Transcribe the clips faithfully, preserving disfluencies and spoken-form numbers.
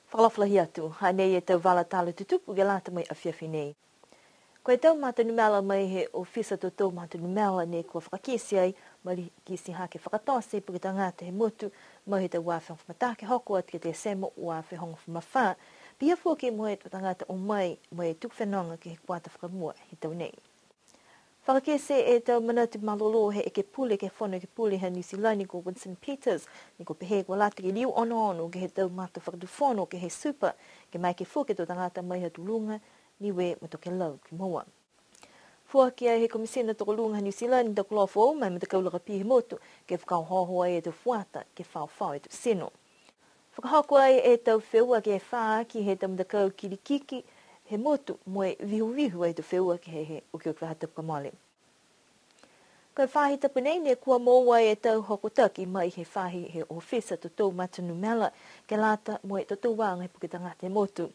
Fakaalofa lahi atu, hanei e tau vala tala tutupu ke lata mo e afiafi nei. Ko e tau mata numela mai he ofisa totou mata numela ne kua fakakite ai, malikiti hake fakatote e puke tagata he motu, mai he tau ua afe hogofulu ma taha ke hoko atu ke Tesema ua afe hogofulu ma fā. Pihia foki mo e tau tagata o mai, mo e tuku fenoga ke he kuata fakamua he tau nei. Fakakite e tau manatu malolō he ekepule ke he Fono Ekepule ha Niu Silani ko Winston Peters, ne kua pehē kua lata ke liu onoono ke he tau mata fakatufono ke he Super, ke maeke foki e tau tagata mai ha Tuluga, Niue mo Tokelau ke moua. Foaki ai he Komisina Tokoluga ha Niu Silani, Takulofo, mo e matakau lakapī he motu, ke fakaohooho ai e tau fuata, ke faofao e tau tino. Fakahoko ai e tau feua ke fā aki he tau matakau kilikiki he motu mo e vihuvihu ai e tau feua ke he, he okioki faahi tapu kua mole. Ko e faahi tapu nei ne kua moua ai e tau hokotaki mai he faahi he ofisa totou mata numela ke lata mo e totouaga he puke tagata he motu.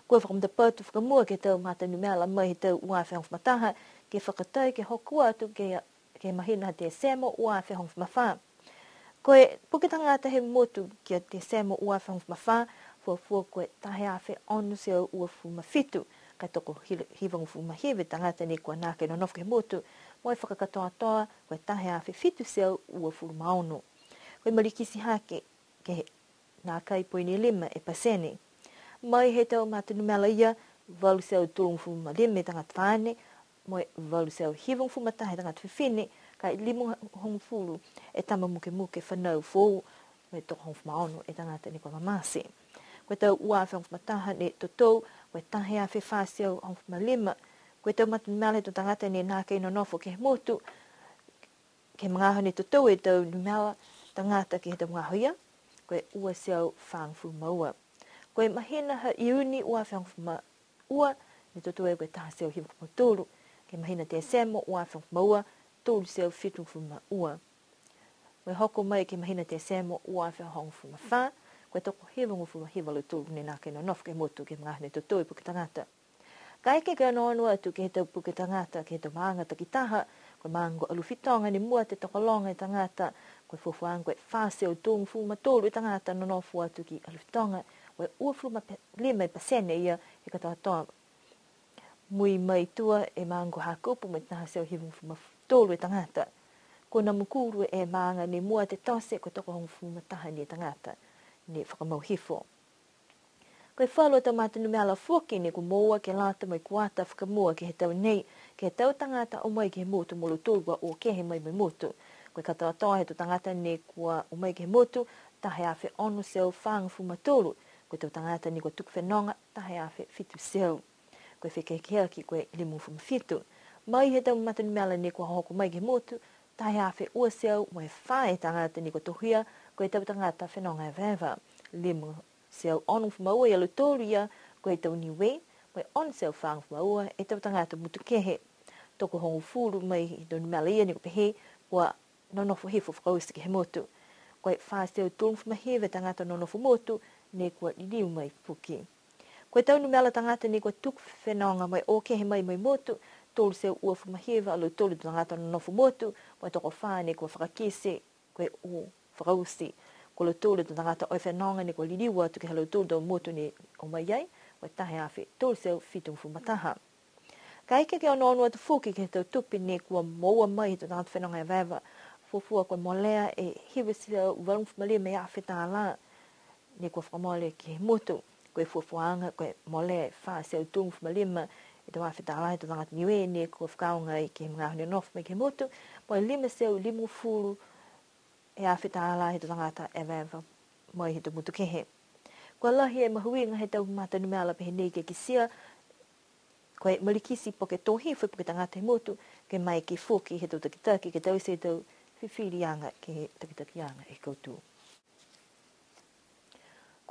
Kua fakamatapatu fakamua ke he tau mata numela mai he tau ua afe hogofulu ma taha, ke fakatai ke hoko atu ke ke he mahina ha Tesema ua afe hogofulu ma fā. Ko e puke tagata he motu ki a Tesema ua afe hogofulu ma fā, fuafua ko e taha e afe ono e teau uafulu ma fitu, ka e toko hil-, hivagofulu ma hiva e tagata ne kua nākai nonofo ke he motu, mo e fakakatoatoa ko e taha e afe fitu e teau uafulu ma ono. Ko e malikiti hake ke he nākai poini lima e pasene. Mai he tau mata numela ia, valu e teau tolugofulu ma lima e tagata taane, mo e valu e teau hivagofulu ma taha e tagata fifine, ka e limagofulu e tama mukemuke fanau foou, mo e tokohogofulu ma ono e tagata ne kua mamate. Ko e tau ua afe hogofulu ma taha ne totou, ko e taha e afe fā e teau hogofulu ma lima, ko e tau mata numela he tau tagata ne nākai nonofo ke he motu, ke he magaaho ne totou e tau numela tagata ke he tau magaaho ia, ko e ua e teau fāgofulu ma ua. Ko e mahina ha Iuni ua afe hogofulu ma ua, ne totou ai ko e taha e teau hivagofulu ma tolu, ke he mahina Tesema ua afe hogofulu ma ua, tolu e teau fitugofulu ma ua. Ko e hoko mai ke he mahina Tesema ua afe hogofulu ma fā, ko e toko hivagofulu ma hiva a lautolu ne nākai nonofo ke he motu ke he magaaho ne totou e puke tagata. Kaeke ke onoono atu ke he tau puke tagata, ke he tau maaga takitaha, ko e maaga ko Alofi Toga ne mua atu e tokologa e tagata, ko e fuafuaaga ko e fā e teau tolugofulu ma tolu e tagata nonofo atu ki Alofi Toga, ko e uafulu ma lima e pasene ia he katoatoa. Mui mai tua e maaga ko Hakupu mo e taha e teau hivagofulu ma tolu e tagata. Ko Namukulu e maaga ne mua atu e tote, ko e tokohogofulu ma taha ni e tagata ne fakamau hifo. Ko e falu a tau mata numela foki ne kua moua ke lata mo e kuata fakamua ke he tau nei, ke he tau tagata o mai ke he motu mo lautolu kua o kehe mai mo e motu. Ko e katoatoa he tau tagata ne kua o mai ke he motu, taha e afe ono e teau fāgofulu ma tolu, ko e tau tagata ne kua tuku fenoga, taha e afe fitu e teau. Ko e fekehekehaki ko e limagofulu ma fitu. Mai he tau mata numela ne kua hoko mai ke he motu, taha e afe ua e teau mo e fā e tagata ne kua tohia, ko e tau tagata fenoga evaeva. Lima e teau onogofulu ma ua ia lautolu ia, ko e tau Niue, mo e ono e teau fāgofulu ma ua e tau tagata motu kehe. Tokohogofulu mai he tau numela ia ne kua pehē, kua nonofo hifo fakaoti ke he motu. Ko e fā e teau tolugofulu ma hiva e tagata nonofo motu, ne kua liliu mai foki. Ko e tau numela tagata ne kua tuku fenoga mo e o kehe mai mo e motu, tolu e teau uafulu ma hiva a lautolu e tau tagata nonofo motu, mo e tokofā ne kua fakakite ko e o fakaoti. Ko lautolu e tau tagata o e fenoga ne kua liliu atu ke he ha lautolu e tau motu ne o mai ai, ko e taha e afe tolu e teau fitugofulu ma taha. Kaeke ke onoono atu foki ke he tau tupe ne kua moua mai he tau tagata fenoga evaeva, fuafua kua molea e hiva e teau valugofulu ma lima e afe tālā ne kua fakamole ke he motu. Ko e fuafuaaga, ko e molea e fā e teau tolugofulu ma lima e tau afe tālā he tau tagata Niue ne kua fakaaoga ai ke he magaaho ne nonofo mai ke he motu, mo e lima e teau limagofulu e afe tālā he tau tagata evaeva mai he tau motu kehe. Kua lahi e mahuiga he tau mata numela pehē nei ke kitia, ko e malikiti po ke tō hifo e puke tagata he motu, ke maeke foki he tau takitaki ke taute e tau fifiliaga ke he takitakiaga he kautū.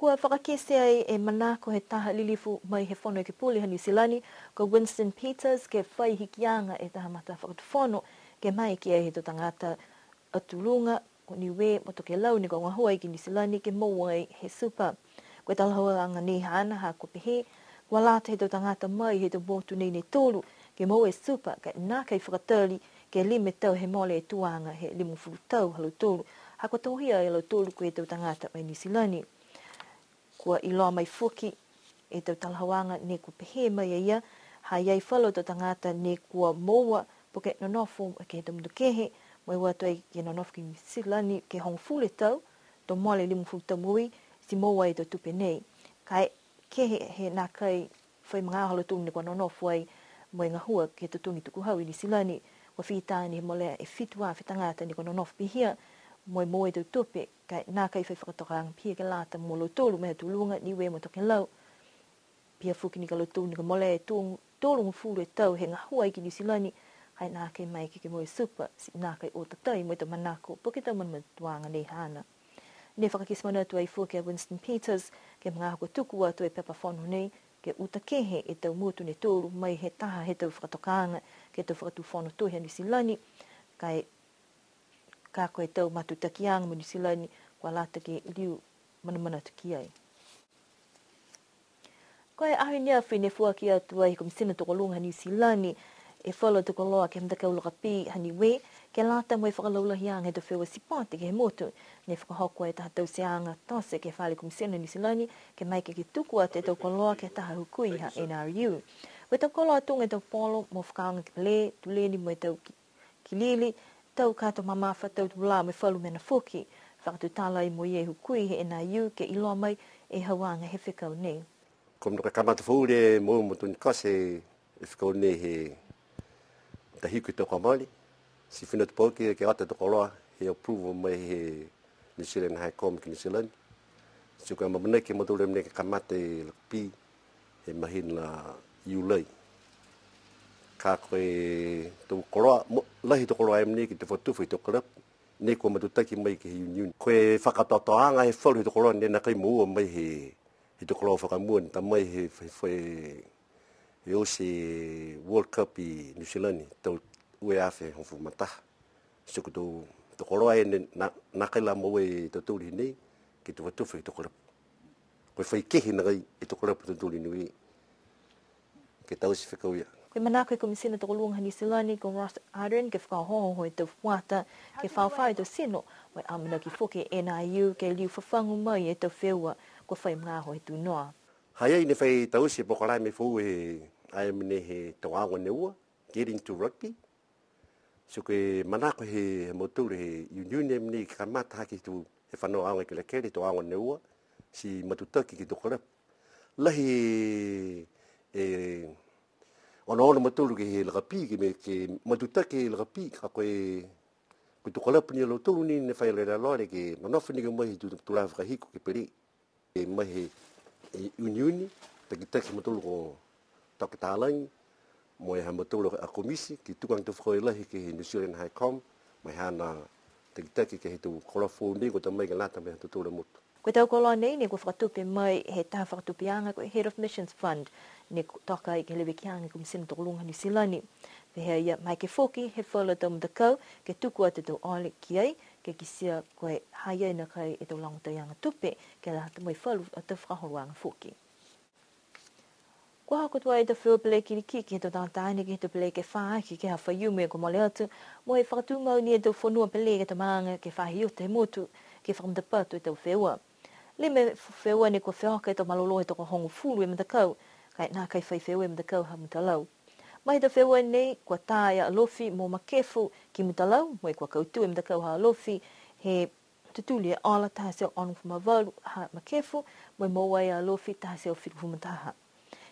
Kua fakakite ai e manako he taha lilifu mai he Fono Ekepule ha Niu Silani, ko Winston Peters, ke fai hikiaga e taha matafakatufono, ke maeke ai he tau tagata a Tuluga, ko Niue mo Tokelau ne kua gahua ai ki Niu Silani ke moua ai he Super. Ko e talahauaga nei haana ha kua pehē, kua lata he tau tagata mai he tau motu nei ne tolu, ke moua e Super, ka e nākai fakatali ke lima e tau he mole e tuaga he limagofulu tau ha lautolu, ha kua tohia e lautolu ko e tau tagata mai Niu Silani. Kua iloa mai foki e tau talahauaga ne kua pehē mai a ia, ha i ai falu tau tagata ne kua moua po ke nonofo ke he tau motu kehe, mo e o atu ai ke nonofo ki Niu Silani ke hogofulu e tau, to mole limagofulu tau moui, ti moua e tau tupe nei. Ka e kehe he nākai fai magaaho ha lautolu ne kua nonofo ai mo e gahua ke he tau totogi tukuhau i Niu Silani, kua fita ni he molea e fitu afe tagata ne kua nonofo pihia, mo e moua e tau tupe, ka e nākai fai fakatokaaga pihia ke lata mo lautolu mai he tuluga Niue mo Tokelau. Pihia foki ni ki a lautolu ne kua molea e to-, tolugofulu e tau he gahua ai ki Niu Silani, ka e nākai maeke ke moua e super, ti nākai o tatai mo e tau manako, po ke tau manamanatuaga nei haana. Ne fakakite manatu ai foki a Winston Peters, ke he magaaho kua tuku atu e pepa fono nei, ke uta kehe e tau motu ne tolu mai he taha he tau fakatokaaga, ke he tau fakatufono tohi a Niu Silani, ka e, ka ko e tau matutakiaga mo Niu Silani, kua lata ke liu manamanatu ki ai. Ko e aho i ne afi ne foaki atu ai he Komisina Tokoluga ha Niu Silani e falu tau koloa ke he matakau lakapī ha Niue, ke lata mo e fakalaulahiaga he tau feua sipote ke he motu. Ne fakahoko e taha tauteaga tote ke he fale Komisina Niu Silani, ke maeke ke tuku atu e tau koloa ke he taha hukui ha N R U. Ko e tau koloa tuga e tau polo mo fakaaoga ke pelē, tuleni mo e tau ki-, kilili, tau kato mamafa, tau tulā mo e falu mena foki. Fakatutala ai mo ia e hukui he N R U ke iloa mai e hauaga he fekau nei. Ko e mena ka kamata foou e moua mo Tony Cox e fekau nei he matahiku he tau kua mole. Ti fina atu pauaki ke ota e tau koloa he approve mai he New Zealand High Com ki New Zealand. Ti ko e amaamanaki a mautolu e mena ke kamata e lakapī he mahina Iulai. Ka ko e tau koloa, mo-, lahi e tau koloa e mena ke he tau fakatufono he tau kalapu, ne kua matutaki mai ke he union. Ko e fakakatoatoaga he falu he tau koloa ne nākai moua mai he, he tau koloa fakamua ne ta mai he, he, he, he oti World Cup i New Zealand, tau ua e afe hogofulu ma taha. Ti ko e tau, tau koloa e ne, na, nākai la moua e tautolu hinei, ke he tau fakatufono he tau kalapu. Ko e fai kehe nakai e tau kalapu ha tautolu i Niue ke taute e fekau ia. Ko e manako he Komisina Tokoluga ha Niu Silani ko Ross Ardern ke fakaohooho e tau fuata, ke faofao e tau tino, mo e amanaki foki e N R U ke liu fafagu mai e tau feua kua fai magaaho he tau noa. Ha i ai ne fai taute e polokalame foou he, ai mena he tau aoga ne ua, Get Into Rugby. Ti ko e manako he, he mautolu he union e mena ke kamata hake he tau, he fano aoga kelekele, tau aoga ne ua, ti matutaki ke he tau kalapu. Lahi e onoono a mautolu ke he lakapī, ke me, ke matutaki e lakapī, ka ko e, ko e tau kalapu ni a lautolu ni ne fai lelelole ke nonofo ni ke mai he tau tulā fakahiku ke pelē. E mai he, e, union, takitaki ha mautolu ko Toke Talagi, mo e ha mautolu a komiti, ke tuku age e tau fakaaue lahi ke he New Zealand High Com, mo e haana takitaki ke he tau koloa foou nei kua ta mai ke lata mo e ha tautolu a motu. Ko e tau koloa nei ne kua fakatupe mai he taha fakatupeaga ko e Head of Missions Fund, ne kua toka ai ke he levekiaga he Komisina Tokoluga Niu Silani. Pehē a ia maeke foki he falu a tau matakau ke tuku atu e tau ole ki ai, ke kitia ko e ha i ai nakai e tau lagotaiaga tupe, ke lata mo e falu a tau fakaholoaga foki. Kua hoko atu ai e tau feua pele kilikiki he tau tagata taane ke he tau pele ke fā aki ke he aho Faiumu kua mole atu, mo e fakatumau ni e tau fonua pele ke he tau maaga ke he faahi uta he motu, ke fakamatapatu e tau feua. Lima e feua ne kua feoka e tau malolō he tokohogofulu e matakau, ka e nākai fai feua e matakau ha Mutalau. Mai he tau feua nei, kua tā e Alofi mo Makefu ki Mutalau, mo e kua kautū e matakau ha Alofi he tutuli e ola taha e teau onogofulu ma valu ha Makefu, mo e moua e Alofi taha e teau fitugofulu ma taha.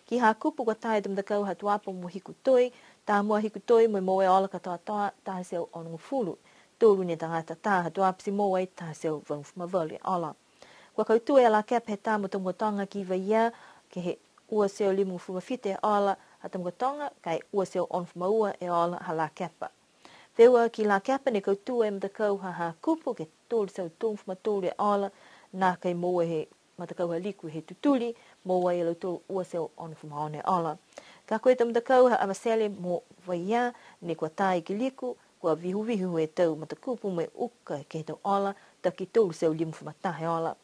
Ki Hakupu kua tā e tau matakau ha Tuapa mo Hikutoi, tā mua Hikutoi mo e moua e ola katoatoa taha e teau onogofulu. Tolu ni e tagata tā ha Tuapa ti moua ai taha e teau valugofulu ma valu e ola. Kua kautū e Lakepa he tā mo Tamakautoga ki Vaiea, ke he ua e teau limagofulu ma fitu e ola ha Tamakautoga, ka e ua e teau onogofulu ma ua e ola ha Lakepa. Feua ki Lakepa ne kautū e matakau ha Hakupu ke tolu e teau tolugofulu ma tolu e ola, nākai moua he matakau ha Liku he tutuli, moua e lautolu ua e teau onogofulu ma ono e ola. Ka ko e tau matakau ha Avatele mo Vaiea, ne kua tā ki Liku, kua vihuvihu e tau matakupu mo e uka ke he tau ola, taki tolu e teau limagofulu ma taha e ola.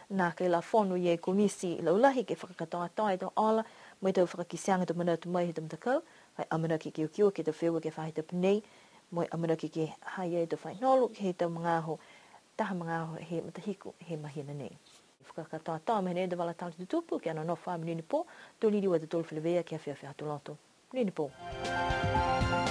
Nākai la fono e komiti laulahi ke fakakatoatoa e tau ola, mo e tau fakakiteaga to manatu mai he tau matakau, ka e amanaki ke okioki e tau feua ke he faahi tapu nei, mo e amanaki ke ha i ai e tau fainolo ke he tau magaaho, taha magaaho he matahiku he mahina nei. Fakakatoatoa mai nei e tau vala tala tutupu ke he nonofo a monuina e pō, to liliu a tautolu feleveia ke he afiafi Aho Lotu. Monuina e pō.